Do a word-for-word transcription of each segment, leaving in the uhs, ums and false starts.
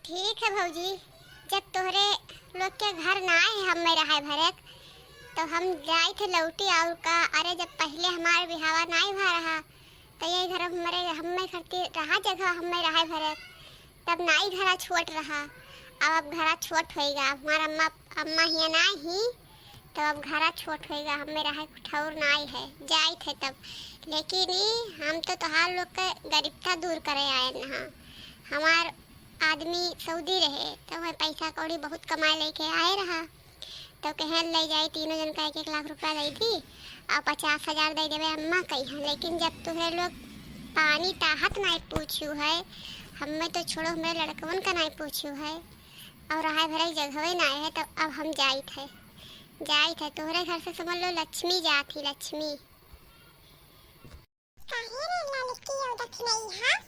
ठीक है भौजी, जब तोहरे लोग के घर नाई है हम्मे रहे भरेक, तो हम जाई थे लौटी। और का, अरे जब पहले हमार बिहावा नाई भा रहा, तो यही घर हमारे, हम्मे खातिर रहा जगह, हम्मे रहे भरेक, तब नाई घरा छोट रहा। अब, अब घरा छोट होइगा, हमार अम्मा, अम्मा हिया नाई ही, तो अब घरा छोट होइगा, हम्मे रहे ठौर नाई है, जाई थे तब। लेकिन ई हम तो तोहार लोग के गरीबता दूर करे आए न हा। हमार आदमी सऊदी रहे, तो वह पैसा कौड़ी बहुत कमाए लेके आए रहा, तो कहे ले जाई, तीनों जन का एक एक लाख रुपया दे दी और पचास हजार दे देवे अम्मा कही है। लेकिन जब तुहरे लोग पानी ताहत नाई पूछू है, हमें तो छोड़ो, हमारे लड़कवन का नाई पूछू है, और रहाय भराय जगहवे नाई है, तब अब हम जाई थे, जाई थे। तोहरे घर से समझ लो लक्ष्मी जात ही, लक्ष्मी। काहे रे ललकी अउ दखिनइहा,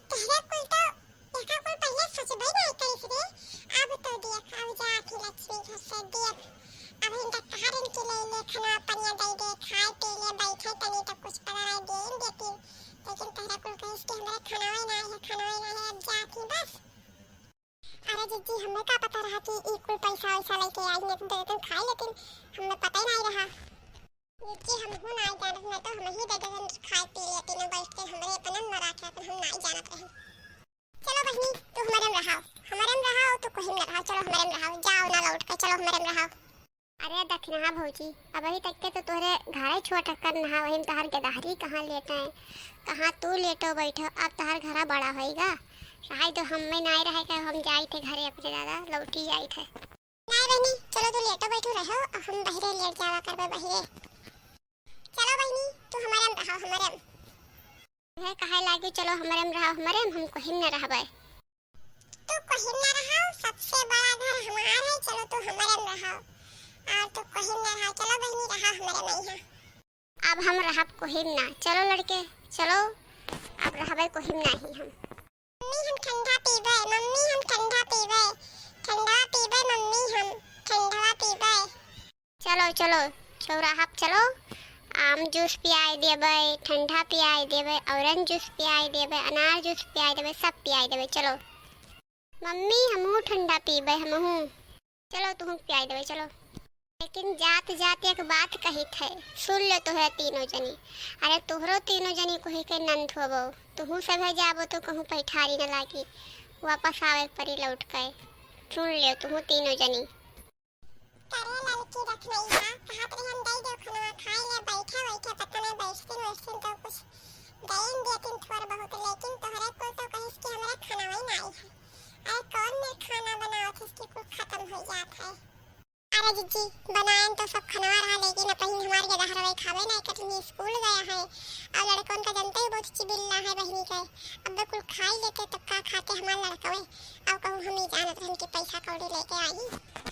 तोहरे कुल तो एका कुल पहिले सोचबे नाई करिस रे। अब तो देख, अब जात ही लक्ष्मी घर से देख। अब इनका कहाँ रन के ले ले खाना पनिया दे दे, खाए पी ले, बैठे तनी तो कुछ पता नाई दे देती। लेकिन तोहरे कुल कहिस कि हमरा खाना नाई है, खाना नाई है, अब जात ही बस। अरे जिज्जी, हमें का पता रहा कि ई कुल पैसा वैसा लेके आई, नहीं तो दे देतन खाए, लेकिन हमें पता ही नाई रहा। जिज्जी, हमहू नाई जानत, नहीं तो हम ही दे देतन खाए पी लेती, न बैठ के हमरे अपने न रखे, अपन हम नाई जानत रहे। चलो बहिनी, तू हमरे में रहाओ, हमरे में रहाओ, तू कोही में न रहाओ, चलो हमरे में रहाओ, जाओ ना लौट के, चलो हमरे में रहाओ। अरे दखिनहा भौजी, अबही तक के तो तोहरे घरे छोट कर नहा, वही में तोहार गदहरी कहाँ लेटे, कहाँ तू लेटो बैठो, अब तोहार घरा बड़ा होइगा। रहाई तो हम्मे नाई रहे के, हम जाई थे घरे अपने दादा, लौटी जाई थे। नाई बहिनी, चलो तू लेटो बैठो रहो, हम बहिरे लेट जावा करबे बहिरे। चलो बहिनी, तू हमरे में रहो, हमरे में। उहे कहे लागी, चलो हमरे में रहो, हमरे में, हम कोही में न रहबे। तू कोही में न रहो, सबसे बड़ा घर हमार है, चलो तू हमरे में रहो। और तू कोही में न रहो, चलो बहिनी रहो हमरे में यहाँ। अब हम रहब कोही में ना, चलो लड़के, चलो, अब रहबे कोही में नाही हम। मम्मी हम ठंडा पीबे, मम्मी हम ठंडा पीबे, ठंडा पीबे मम्मी हम, ठंडा पीबे। चलो, चलो, चौराहा पे चलो, आम जूस पियाई देबे, ठंडा पियाई देबे, orange जूस पियाई देबे, अनार जूस पियाई देबे, सब पियाई देबे, चलो। मम्मी, हमहू ठंडा पीबे, हमहू। चलो, तुहू पियाई देबे, चलो। लेकिन जात जात एक बात कहित है, सुन लो तोहरा तीनों जनी। अरे, तोहरो तीनों जनी कोही के नंद होबो, तुहू सभे जाबो तो कहूँ पैठारी न लागी, वापस आवे के परी लौट के। सुन लो तुहू तीनों जनी। करे ललकी रखनैया, कहत रही हम दे दो खनवा खाए ले, बैठे बैठे पता नहीं बैठतिन वैठतिन तो कुछ दे देतिन थोड़ बहुत, लेकिन तोहरे कुल तो कहिस कि हमरा खनवा ही नाई है। अरे कौन में खाना बनावत है कि कुल खत्म हो जात है। अरे जिज्जी, बनाएन तो सब खनवा रहा, लेकिन अब बहिन हमार के दहरवे खावे नाई कटिन, स्कूल गया है। और लड़कन का जनते ही बहुत चिबिल्ला है बहिनी के। अब कुल खाई लेते तब का खाते हमार लड़कवे। अब कहूँ हम ही जानत रहन कि पैसा कौड़ी लेके आई।